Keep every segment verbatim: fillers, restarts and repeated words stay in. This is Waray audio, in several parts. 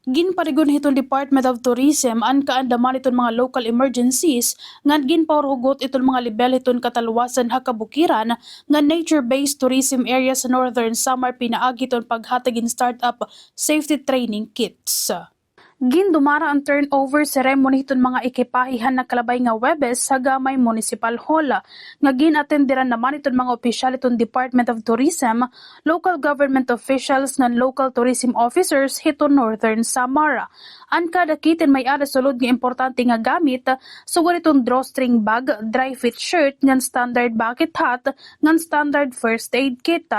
Ginparigon hiton Department of Tourism an kaandaman hiton mga local emergencies ngan ginpahurugot iton mga lebel hiton katalwasan ha kabukiran ngan nature-based tourism area sa Northern Samar pinaagi hiton paghatag hin startup safety training kits. Gindumara an turnover ceremony hiton mga ekipahe han nakalabay nga Huwebes ha Gamay Municipal Hall, nga gin-attenderan naman hiton mga opisyal hiton Department of Tourism, local government officials ngan local tourism officers hiton Northern Samar. An kada kit in may-ada sulod nga importante nga gamit, sugad hiton drawstring bag, dry fit shirt, ngan standard bucket hat, ngan standard first aid kit.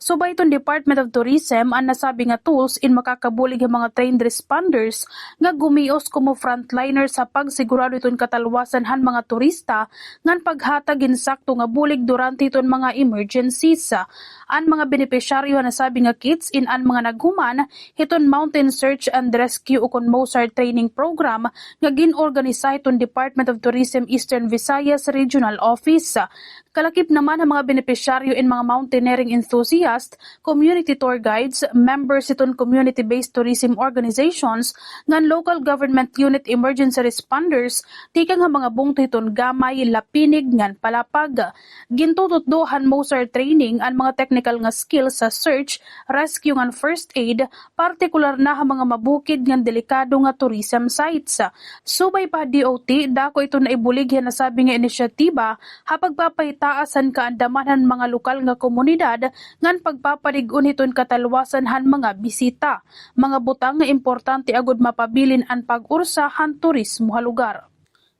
Subay hiton Department of Tourism, an nasabi nga tools in makakabulig ha mga trained responders nga gumios komo frontliners ha pagsigurado hiton katalwasan han mga turista ngan paghatag hin sakto nga bulig durante hiton mga emergencies. An mga benepisyaryo han nasabi nga kits in an mga naghuman hiton Mountain Search and Rescue ukon MOSAR training program nga gin-organisa hiton Department of Tourism Eastern Visayas Regional Office. Kalakip naman han mga benepisyaryo in mga mountaineering enthusiast, community tour guides, members hiton community-based tourism organizations, ngan local government unit emergency responders tikang ha mga bungto hiton Gamay, Lapinig, ngan Palapag. Gintututdo han MOSAR training an mga technical nga skills sa search, rescue, ngan first aid, partikular na ha mga mabukid ngan delikado nga tourism sites. Subay pa ha D O T, dako iton naibulig han nasabi nga inisyatiba ha pagpapahitaas han kaandaman han mga lokal nga komunidad ngan pagpaparig-on hiton katalwasan han mga bisita, mga butang nga importante agod mapabilin an pag-ursa han turismo ha lugar.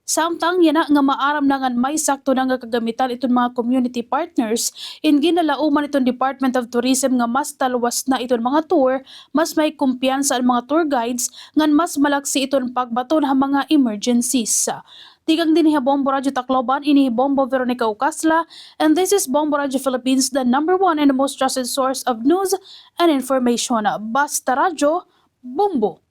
Samtang yana nga maaram na ngan may sakto na nga kagamitan iton mga community partners, in ginalauman iton Department of Tourism nga mas talwas na iton mga tour, mas may kumpiyansa an mga tour guides, ngan mas malaksi iton pagbaton ha mga emergencies. Tikang dinhi ha Bombo Radyo Tacloban, ini hi Bombo Veronica Ucasla, and this is Bombo Radyo Philippines, the number one and most trusted source of news and information. Basta Radyo, Bombo!